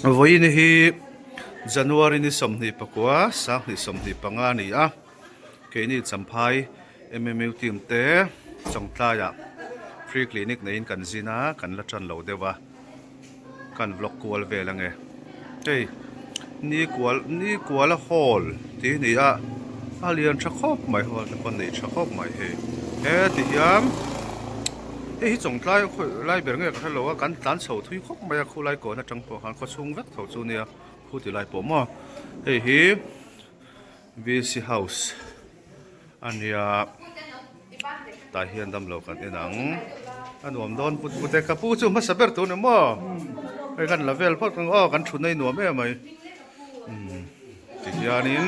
Vawiin hi January ni 24 2025 a ni a, keini Champhai MMU team te Chawngtlaiah free clinic neiin kan zin a, kan la tan lo deuh a, kan vlog kual vel ange. Hei Nikual Nikuala hall tih a ni a, a lian tha khawp mai hall te pawh a nei tha khawp mai hei. He ti hian hei hi Chawngtlai khawi lai ber nge ka hre lo a, kan tlan chho thui khawp mai a khulai kawn atang pawh khan khawchhung vek tho chu nia khu ti lai pawh maw hei hi VC house a nia tah hian damlo kan en ang a nuam dawn put put e ka pu chu hmasa ber tur ni maw hei kan la vel phawt ang aw kan thutna hi nuam em mai umm tihianin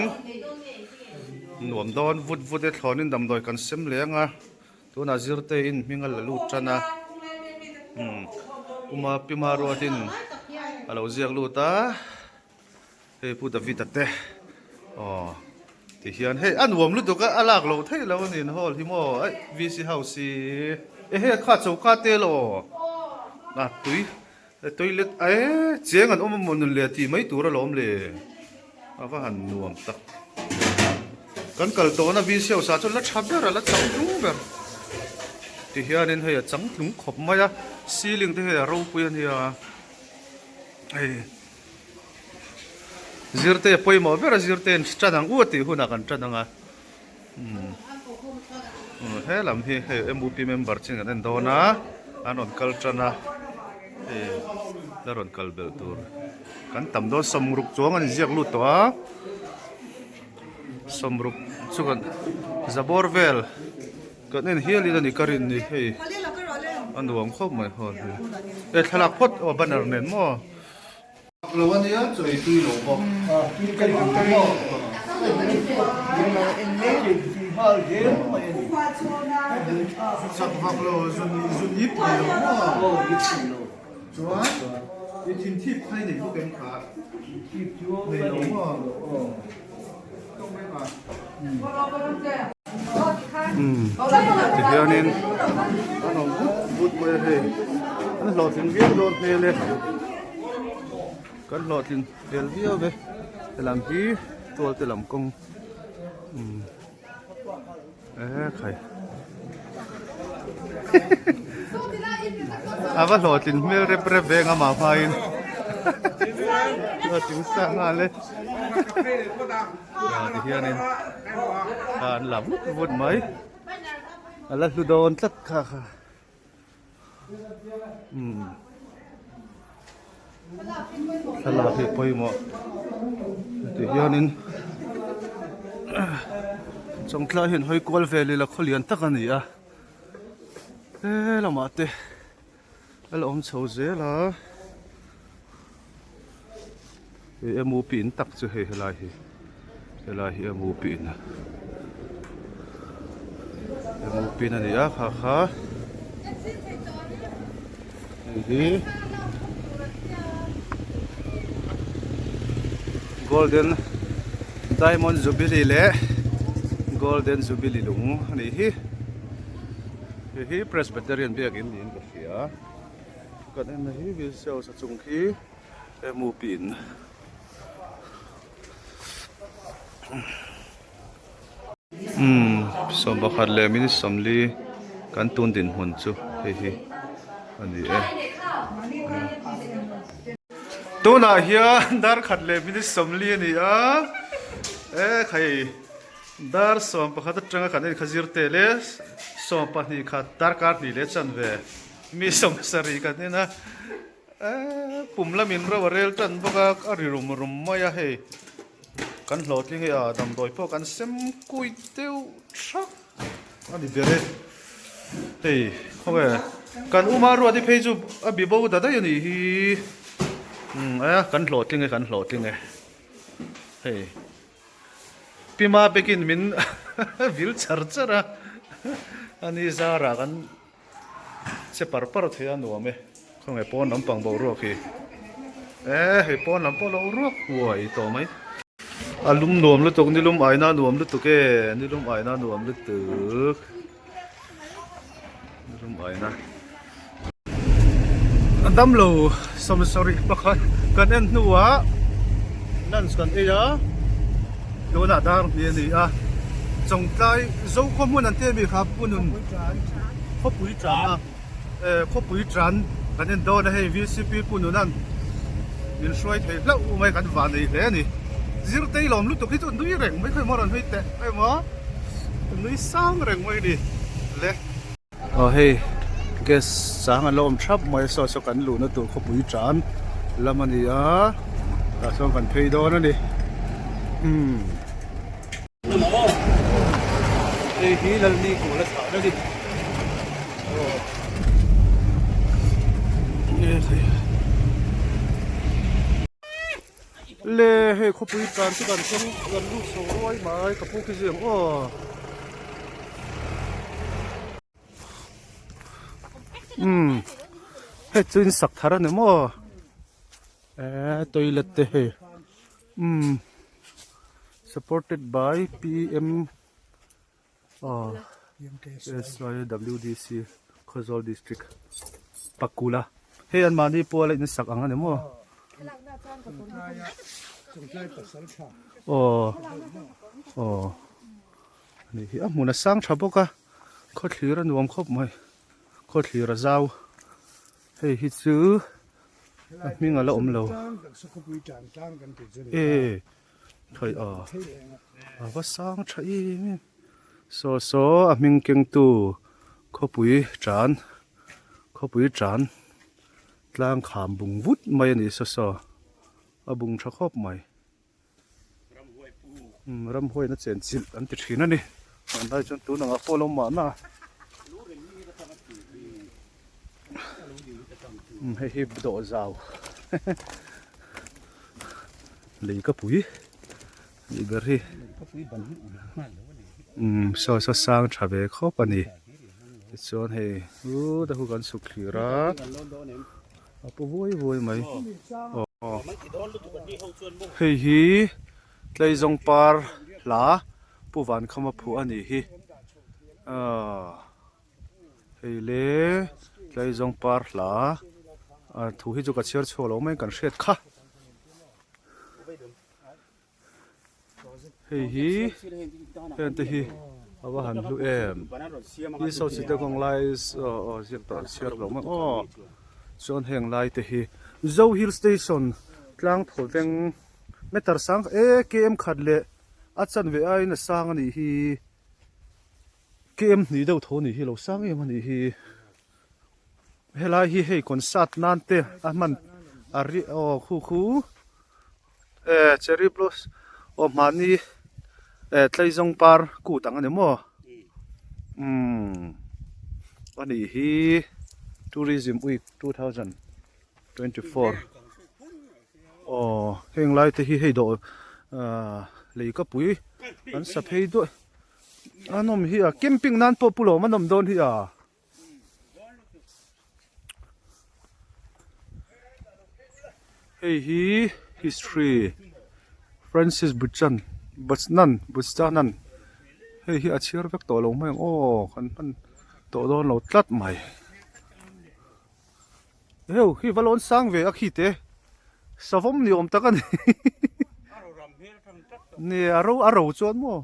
nuam dawn vut vut e thlawnin damdawi kan sem leng a. Tunah zirteiin hming a la lut tan a, umm Uma Pima ruatin a lo ziak lut a, hei Pu David-a te aw ti hian hei a nuam lutuk a, a lak loh theih loh a ni hall hi maw aih VC house hi ehe kha choka te elaw a tui Toilet eh cheng an awm a maw nun le tih mai tur alawm le a va han nuam tak kan kal tawhna VC house ah chuan la tha ber a la changtlung ber ti hianin hei a changtlung khawp mai a ceiling te hei a ropui a nia hei zirte a pawimawh ber a zirte an tan ang u a tih hunah kan tan ang a. He lam hi hei MUP member chin kan en dawn a an rawn kal tan a hei la rawn kal belh tur kan tam dawn sawmruk chuang an inziak lut tawh a sawmruk chu kan zabawr vel kan en hial in a ni ka rin ni hei a nuam khawp mai hall hi e thlalak phawt aw banner nen maw. Lo a nia chaw ei tui lo bawk. Chak vak lo zun zun ip thei lo maw? Chuan i thin thip khai nei bawk em kha? Nei lo maw? Tihianin an awm vut vut mai a hei an hlawhtling viau dawn hmel e kan hlawhtling hmel viau e helam hi tual te lam kawng umm e khai a va hlawhtling hmel rep rep ve anga mah hmain hlawhtling sa nghal e. Ti hianin thla an la vut vut mai a la hlu dawn tlat kha kha umm thlalak hi pawimawh ti hianin chawngtlai hian hawi kual vel ila khaw lian tak a ni a he lamah te. A la awm chho zel a hei MUP in tak chu hei helai hi helai hi MUP in MUP in a ni a kha kha hei hi golden diamond jubilee leh golden jubilee lung a nih hi. Hei hi Presbyterian biakin niin ka hria kan en na hi Visuals a chung khi MUP in umm 11 leh minute 40 kan tun dinhmun chu hei hi a ni e tunah hian dar khat leh minute 40 a ni a e khai. Dar 11 atanga kan en kha zir tel e, 12 khat darkar hnih leh chanve mi 70 kan en a, eee pum lamin ro a rel tan bawk a, a ri rum rum mai a hei kan hlawhtling e a damdawi pawh kan sem kui deuh thak a ni ber e, hei khawnge kan uma ruat hi phei chu a bi bo ta daih a nih hi, umm e kan hlawhtling e kan hlawhtling e hei. Pima pekin min vil char char a, a ni zarah kan che par par thei a nuam e. Khawnge pawn lampang boruak hi e hei pawn lam pawh lo ruak huai tawh mai. A lum nuam lutuk nilum aina nuam lutuk e nilum aina nuam lutuk nilum aina. Damlo 70 pakhat kan en hnuah lunch kan ei a, tunah dar hnih a ni a, Chawngtlai Zokhaw hmun an tih a mi kha Punun khawpui tan a khawpui tan kan en dawn a hei VCP Pununan min hruai thei hlauh mai kan vah nei hle a ni. Zirtei lawm lutuk hi chu nui reng mai khawi maw rawn hawi teh emaw nui sang reng mai a ni le. Aw hei gas chang an lo awm thap mai a saw saw kan luhna tur khawpui tan lam a ni a tah chuan kan phei dawn a ni umm hei hi Lalni kual a chhah na ni aw Le hei khawpui tan chu kan thleng kan lut chho ruai mai ka pu khi zui ang aw. Umm hei chu in sak thar a ni maw eh toilet te hei umm supported by P_M aw S_Y_W_D_C Khawzawl district Pakula hei an mahni puala in sak ang a ni maw aw aw. Ni hi a hmun a sang tha bawk a khawthlir a nuam khawp mai khawthlir a zau hei hi chu a hming a la awm lo e thawih a a va sang tha em em saw saw a hming keng tu khawpui tan khawpui tan tlang kham bung vut mai a ni saw saw a bung tha khawp mai. Ramhuaina chen chilh an ti thin a ni. Tunlai chuan tun angah pawh a lo mahna. Hei hi dawh zau lei ka pui nih ber hi. Saw saw sang tha ve khawp a ni. Tichuan hei u te khu kan chhuk thlir a. A pu vuai vuai mai aw hei hi Tleizawng par hla Pu Vankhama phuah a nih hi aaa hei le Tleizawng par hla a thu hi chu ka chhiar chhuak lo mai kan hriat kha. Hei hi heng te hi a va han hlu em hi saw chi te kawng lai aw aw ziak tawh chhiar lo mai aw chuan heng lai te hi Zo Hill Station tlang thaw veng meter sang e km khat leh a chanve aiin a sang a nih hi km hnih deuh tho a nih hi lo sang em a nih hi. Helai hi hei concert nan te a hman a ri aw khu khu eh cherry blossom aw mahni eh tleizawng par kut ang a ni maw umm a nih hi tourism week 2024 aw heng lai te hi hei dawh ah lei ka pui an sa phei duai a nawm hi a camping nan pawh pu lawm a nawm dawn hi a. Hei hi history Francis Buchan Buchnan Buchanan hei hi a chhiar vek tawh lo mai ang aw kan hman tawh dawn lo tlat mai heu hi va lawn sang ve a khi te savawm ni awm tak a ni nia a ro a ro chuan maw.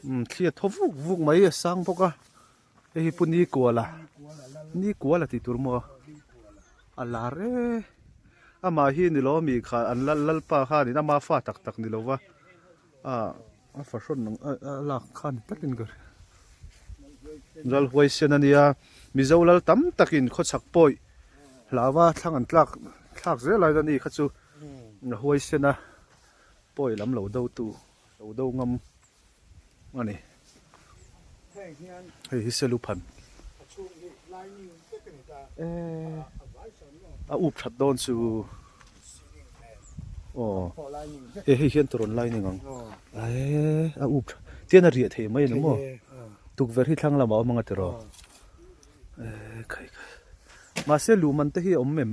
Umm thli a thaw vuk vuk mai a sang bawk a hei hi pu Nikuala Nikuala tih tur maw a lar e amah hi ni lo ami kha an lal lalpa khanin ama fa tak tak ni lova ah a fahrawn ang a lak khan tlatin ka hria lal huaisen a nia mizo lal tam takin khawchhak pawih hlauva thlang an tlak thlak zel a ni kha chu a huaisen a pawi lam lo do tu. Lo do ngam a ni. Hei hi selu phan. A up that dawn chu. Aw. E hei hian turawn lining ang. E a up tian a riah thei mai a ni maw. Tukverh hi thlang lamah a awm ang a tiraw. E khai khai. Mahse luhman te hi a awm em?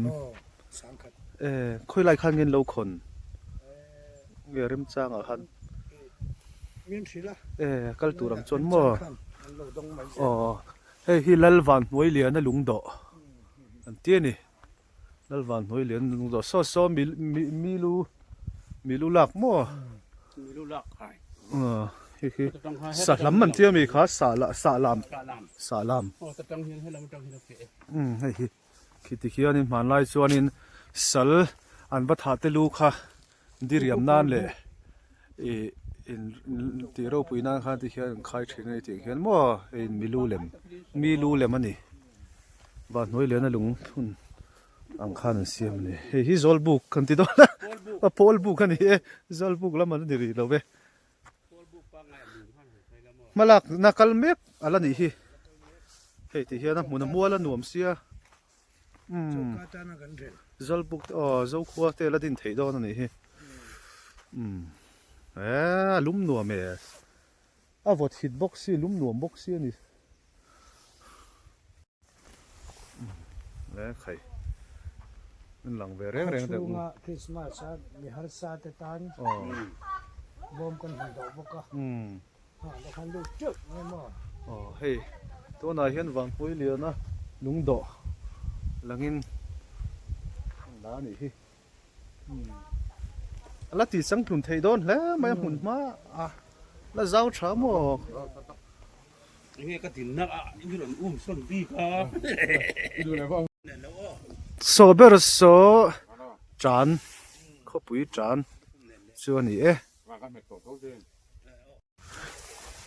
E khawilai khan nge an lo khawn? Nge remchang ah khan e kal tur ang chuan maw aw Hei hi Lal Vanhnuai Liana lungdawh an ti a ni. Lal Vanhnuai Liana lungdawh saw saw mi mi milu milu lak maw? Milu lak khai. Hei hi sahlam an ti a mi kha sah sahlam sahlam. Aw ta tang hian helam atang hian a feh e. Umm hei hi khiti khianin hmanlai chuanin sal an va thah te lu kha Diriam nan leh ih in tih ropui nan khan ti hian an khai thin a ni tih hian maw hei in milu lem mi lu lem a ni vanhnuai liana lung phun ang khan an siam a ni hei hi zawlbuk kan ti dawn a a pawlbuk a ni e zawlbuk lam an ni rih lo ve hmalak na kal mek a la nih hi hei ti hian a hmun a mual a nuam sia. Umm Zawlbuk te aw Zokhua te la din theih dawn a nih hi umm eee a lum nuam e a vawt hit bawk si lum nuam bawk si a ni umm e khai an lang ve reng reng deuh chhunga Christmas a mi harsa te tan bawm kan hmu deuh bawk a umm Ha la khan lut teuh mai maw? Aw hei tunah hian Vangpui liana lungdawh langin an la a nih hi. A la ti changtlun thei dawn hle mai a hmun hma a la zau tha maw? Enge ka dinna ah i rawn um sawn bik a. Saw ber saw tan khawpui tan chu a ni e.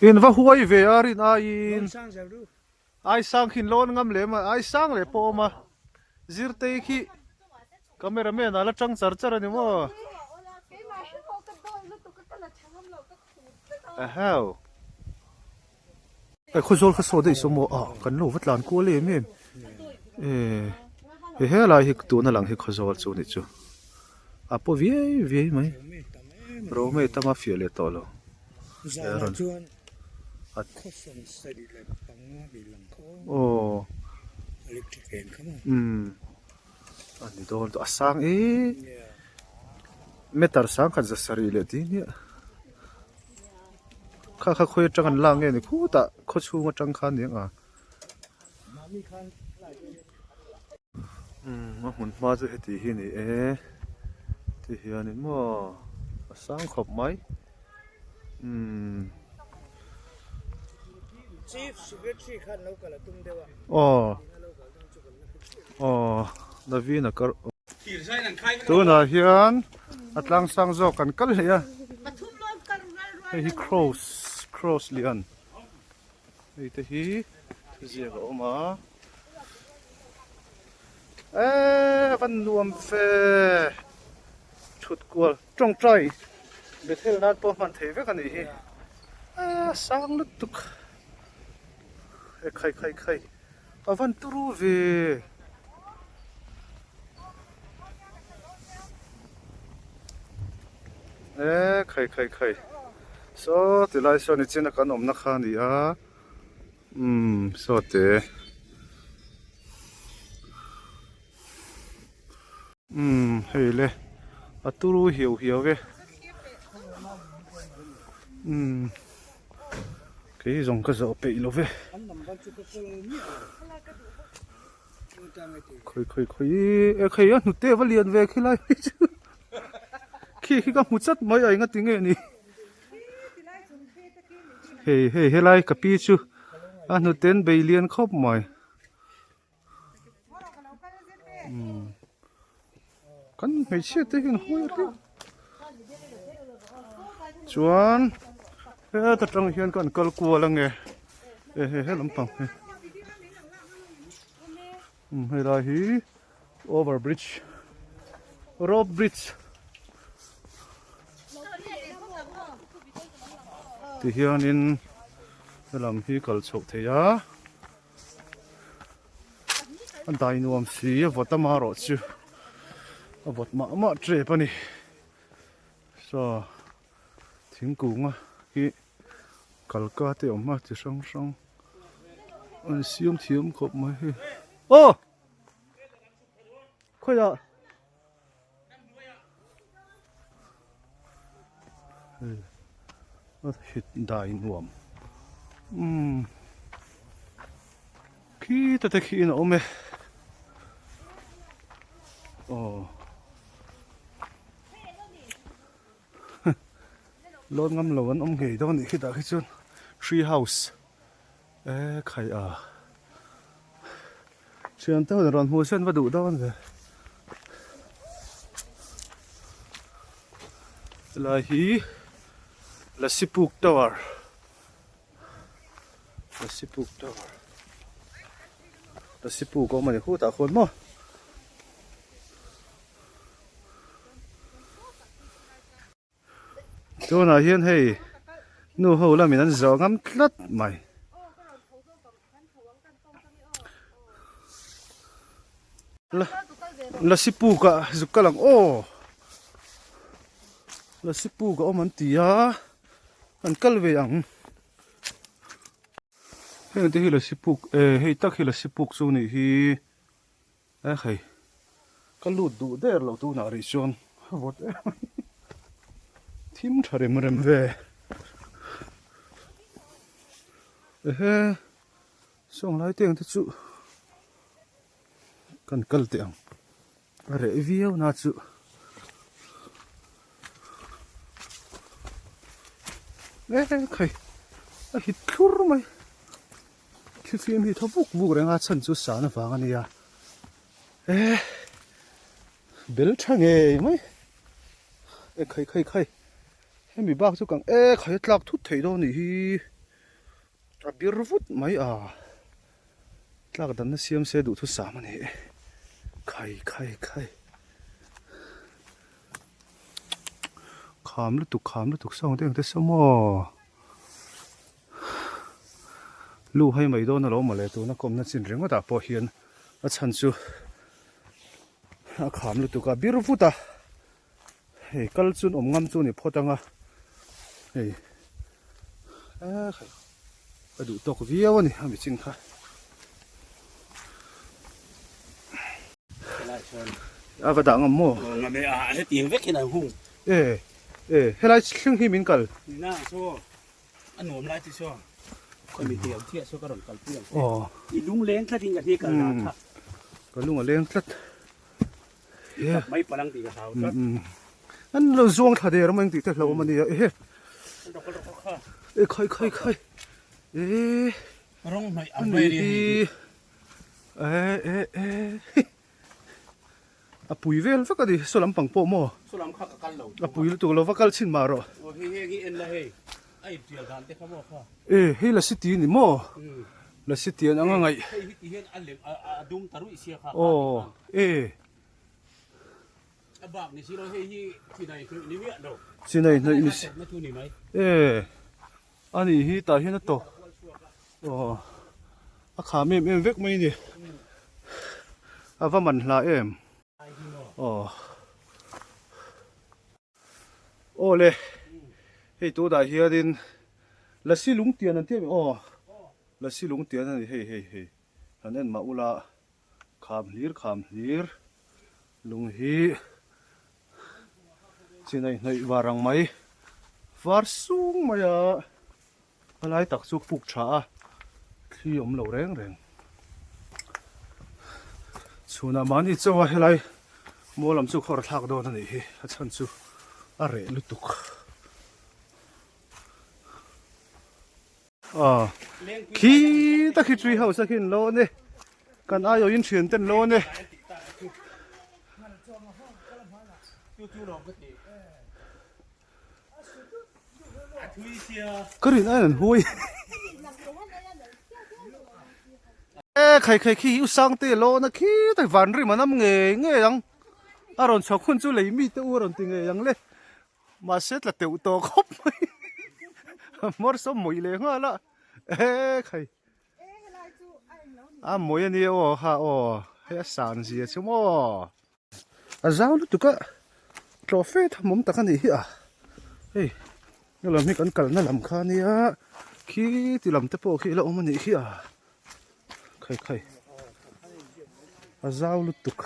In va huai ve a rin aiin ai sang khi lawn ngam lem a ai sang leh pawh a awm a zirtei khi camera man ah la tang char char a ni maw eheu eh khawzawl kha saw daih saw maw ah kan lo va tlan kual em em eh he helai hi tuna lang hi khawzawl chu a nih chu a paw viai viai mai. Romei tama fiah leh tawh lo. Zanah chuan khawsawm sarih leh panga bih lang kha aw. Electric eng kha maw? Umm a ni dawn tawh a sang e meter sang khat za sarih leh tih nia kha kha khawi atang an lak nge ni khutah khaw chhung atang khan aniang a. Umm a hmun hma chu heti hi a ni e ti hianin maw a sang khawp mai umm. Aw aw Naveen a kar tunah hian a tlang sang zawk kan kal hlei a hei hi cross cross lian. Hei te hi thuziak a awm a eee van nuam fe thut kual tawngtai Bethel nan pawh hman thei vek a nih hi eee a sang lutuk e khai khai khai a van turu ve. E khai khai khai saw ti lai sawn nichin a kan awmna kha a ni a umm saw te umm hei le a turu hiau hiau e umm kei zawng ka zawh peih lo ve. Khawi khawi khawi e khai a hnute va lian ve khi lai mai chu khi khi ka hmu chat mai a enga ti nge ni hei hei helai ka pi chu a hnute an bei lian khawp mai umm kan hmeichhia te hian hawi a riau chuan heta tang hian kan kal kual ange e he he lampang hi umm helai hi over bridge rope bridge ti hianin helam hi kal chhoh theih a. A dai nuam si a vawt ama erawh chu a vawt mah mah tep a ni saw thingkung a hi kalka te awm a chi hrang hrang an siam thiam khawp mai hei aw khawiah hei a hit dai nuam umm. Khita te khi in a awm e. Aw. Lawn ngam lo an awm ngei dawn anih khi tah khi chuan tree house e khai a. Thian te hun rawn hmu sen va duh dawn ve. Helai hi Lasipuk Tower. Lasipuk Tower. Lasipuk a awm a ni khutah khuan maw. Tunah hian hei nu ho lamin an zawh ngam tlat mai. Lasi puk ah zuk kal ang aw. Lasi puk a awm an ti a an kal ve ang. Heng te hi lasi puk eh hei tak hi lasi puk chu nih hi. E hei, ka lut duh der lo tunah rih chuan a vawt em mai. Thim tha rem rem ve. Ehe, sawng lai te ang te chu kan kal teh ang. A reh viau na chu. E khai, a hit thlur mai. Thilfim hi thaw vuk vuk reng a chhan chu san avang a nia e bel tha ngei mai e khai khai khai hemi bak chu kang e khai a tlak thut thei dawn anih hi a bir vut mai a tlak danna siam se duhthusam a ni e khai khai khai kham lutuk kham lutuk sawn te engte saw maw. Lu hai mai dawn alo mawle tuna kawmna chin ringawt ah pawh hian a chhan chu a kham lutuk a bir vut a hei kal chun awm ngam chu ni phawt anga hei a duh tawk viau a ni a mi chin kha. A va dah ngam maw? Ngam e a hetiang vek hian an hung. E e helai thleng hi min kal. Nina saw A nuam lai te chuan khawi mi tiang chiah chu ka rawn kalpui ang che. I lung leng tlat in ka hni kal dan kha. Ka lung a leng tlat. I tap mai palang tih ka hlau tlat. An lo zuang thla der mai ang tih te hlauh awm a nia. Ehe. E khai khai khai. E. Rawng hnawih ang mai a ni hi. E e e. A pui vel vek a ni, saw lampang pawh maw? Saw lam kha ka kal lo. A pui lutuk lo va kal chhin mah rawh. Aw hei heng hi en la hei, a intial dan te kha maw kha? E hei la city ni maw? La city an anga ngaih. Hei hi ti hian a lem a dum ta ruih sia kha. Aw e. A bak ni si lo hei hi chinai hnawih ni miah lo. Chinai hnawih ni si. Na thu ni mai. E a ni hi tah hian a tawp. Aw a kham em em vek mai ni a va man hla em aw aw le hei tunah hianin lasi lungtian an tih em aw lasi lungtian a ni hei hei hei han en mah ula kham hlir kham hlir lung hi chinai hnawih var ang mai var sung mai a. A lai tak chu puk tha a, thli awm lo reng reng. Chhunah mahni chaw a helai maw lam chu khawr thlak dawn a nih hi, a chhan chu a reh lutuk. Aw, khi tak hi tree house a khi an lo a ni, kan aiawhin thian te an lo a ni. Ka rin aiin an huai. E khai khai khi u Sangte lawna khi tak van rim an am ngei ngei ang. A rawn chhuak hun chu lei mi te u a rawn ti ngei ang le. Mahse tla teuh tawh khawp mai. Hmawr sawm mawih leh nghal a. E khai. A mawi a nia aw ha aw. Hei a san zia chu maw. A zau lutuk a, tlawh fe tham awm tak a nih hi a, hei he lam hi kan kalna lam kha a nia, khi ti lam te pawh khi a la awm a nih hi a, khai khai a zau lutuk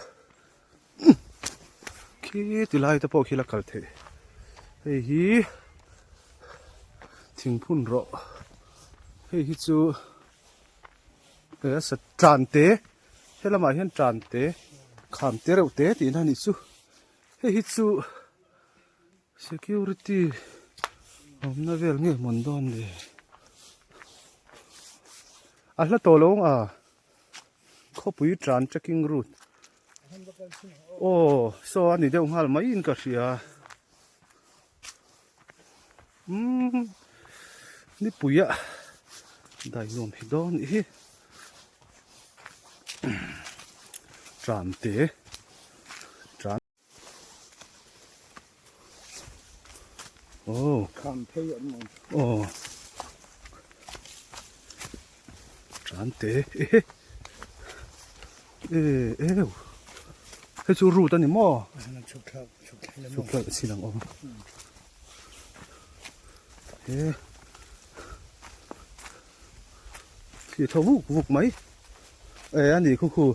khi ti lai te pawh khi la kal theih hei hi thingphun rawh hei hi chu. E sa tlan te helamah hian tlan te kham te reuh te tihna a nih chu hei hi chu security awmna vel nge mawn dawn le a hla tawh lo ang a khawpui tlan trekking route aw saw a ni deuh nghal maiin ka hria. Umm nipui a dai nuam hi dawn nih hi tlan te tlan aw kham phei an awm aw tlan te ehe e eu hei chu route a ni maw chhuk thlak chhuk thlak chhuk thlak chin ang awm. He khi tho vuk vuk mai e a ni khu khu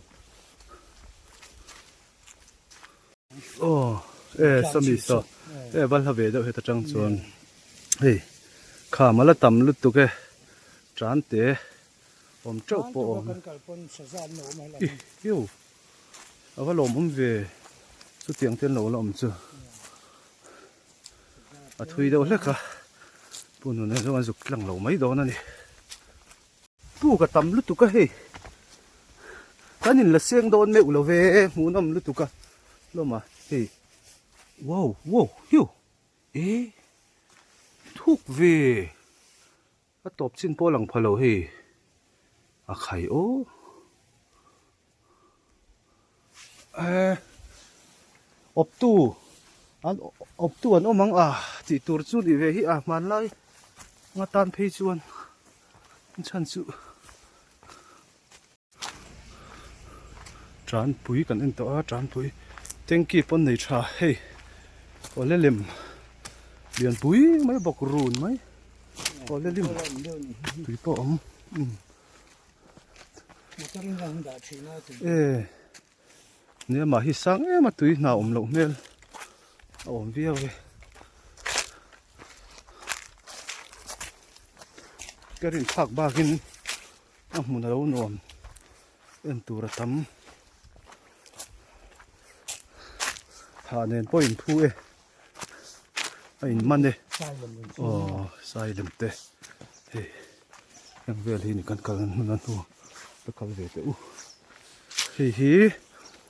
aw e sawmi saw e va hla ve deuh heta tang chuan hei kham a la tam lutuk e tan te awm teuh pawh a awm i hiu a va lawmawm ve chutiang te an lo la awm chu. A thui deuh hlek a, pu nuna chuan a zuk tlang lo mai dawn a ni. Puk a tam lutuk a hei, kan in la seng dawn meuh lo ve hmuhnawm lutuk a hlawm a hei wow wow hiu e thuk ve a tawp chin pawh a lang pha lo hei a khai aw. Eh awptu an awptu an awm ang a tih tur chu nih ve hi a hmanlai nga tan phei chuan chhan chu tanpui kan en tawh a tanpui tanky pawn nei tha hei awle lem lianpui mai bawk run mai awle lim tui pawh a awm umm. E nia mah hi sang em a tui hna awm loh hmel a awm viau e ka rin phak bakin a hmun a lo nuam en tur a tam thah nen pawh in phu e a in man e aw sai lem te hei. Heng vel hi ni kan kal hmun a hnu ka kal ve teh u. Hei hi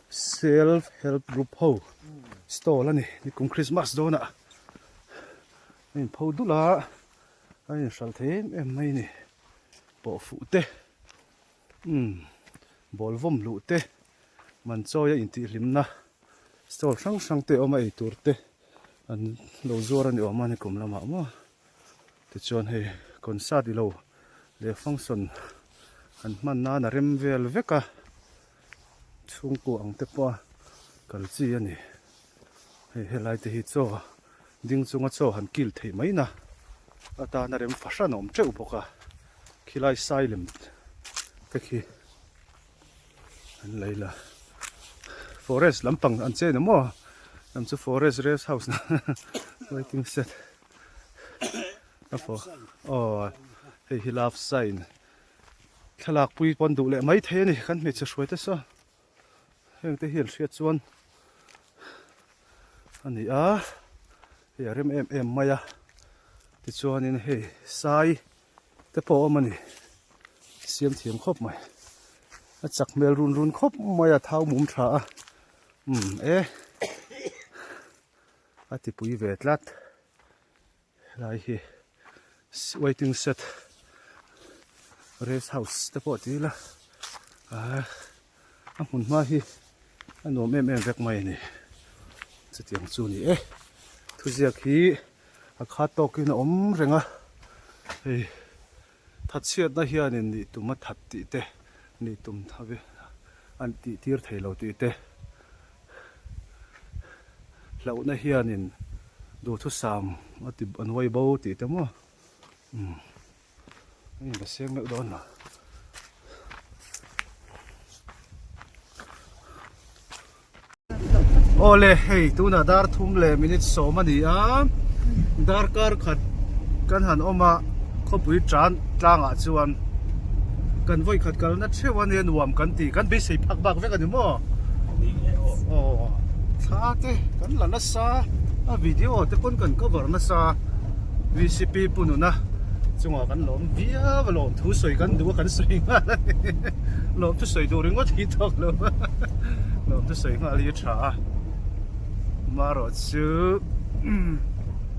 self help group ho stall a ni nikum Christmas dawnah a in pho dul a a in hralh thei em em mai a ni pawh fuh te umm ball vawm luh te man chawi a intihhlimna stall hrang hrang te a awm a eitur te an lo zuar a ni awm a nikum lamah maw. Tichuan hei concert ilo leh function an hman nan a rem vel vek a, chhungkua ang te pawh a kal chi a ni. Hei helai te hi chaw ding chunga chaw han kil theih mai na atana rem fahran a awm teuh bawk a, khilai sai lem te khi an lei la. Forest lampang an chen a maw lam chu forest rest house waiting shed. A fo aw hei hi love sign thlalak pui pawn duh leh mai thei a ni kan hmeichhe hruai te saw heng te hi an hriat chuan a ni a hei a rem em em mai a tichuanin hei sai te pawh a awm a ni siam thiam khawp mai a chak hmel run run khawp mai a thau mum tha a umm e. A ti pui ve tlat helai hi waiting shed rest house te pawh ti ila ah a hmun hma hi a nuam em em vek mai a ni chutiang chu a ni e thuziak hi a khat tawkin a awm reng a hei thatchhiatna hianin nih tum a that tih te nih tum an tih tir thei lo tih te. Hlauhna hianin duhthusam a ti a nuai bo tih te maw umm a in va seng meuh dawn lo. Awle hei tunah dar thum leh minute sawm a ni a darkar khat kan han awm a khawpui tan tlangah chuan. Kan vawikhat kalna theuh a nia nuam kan ti kan beisei phak bak vek a ni maw? Aw thla te kan la nasa a video te pawn kan cover nasa vcp pu nuna chungah kan lawm viau a lawm thu sawi kan duh a kan sawi nghal a ni lawm thu sawi duh ringawt hi tawk lo lawm thu sawi nghal hi a tha a marawh chu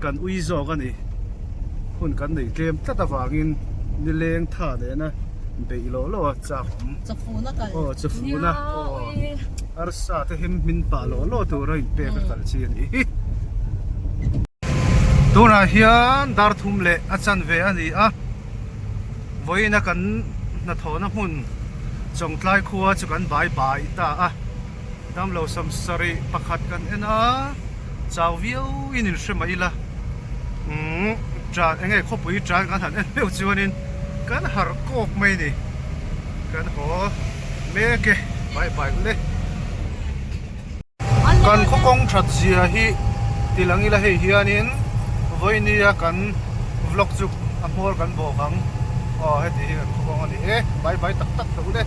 kan ui zawk a ni. Hun kan nei tlem tlat avangin nileng tha nena beih loh loh a chak awm. Chawfuna kal. Aw chawfuna aw arsa te him hmin pah loh loh tur a inpek a kal chi a ni hi. Tunah hian dar thum leh a chanve a ni a, vawiina kan hnathawhna hmun Chawngtlai khua chu kan bai bai ta a. Damlo samsarih pakhat kan en a, chau viau in in hre mah ila, umm tan enge khawpui tan kan han en meuh chuanin kan harh kawk mai ni, kan haw mek e, bye bye ule. Kan khaw kawng that zia hi ti lang ila hei hianin vawinia kan vlog chu a hmawr kan bawk ang, aw heti hi kan khaw kawng a ni e, bye bye tak tak tawh ule.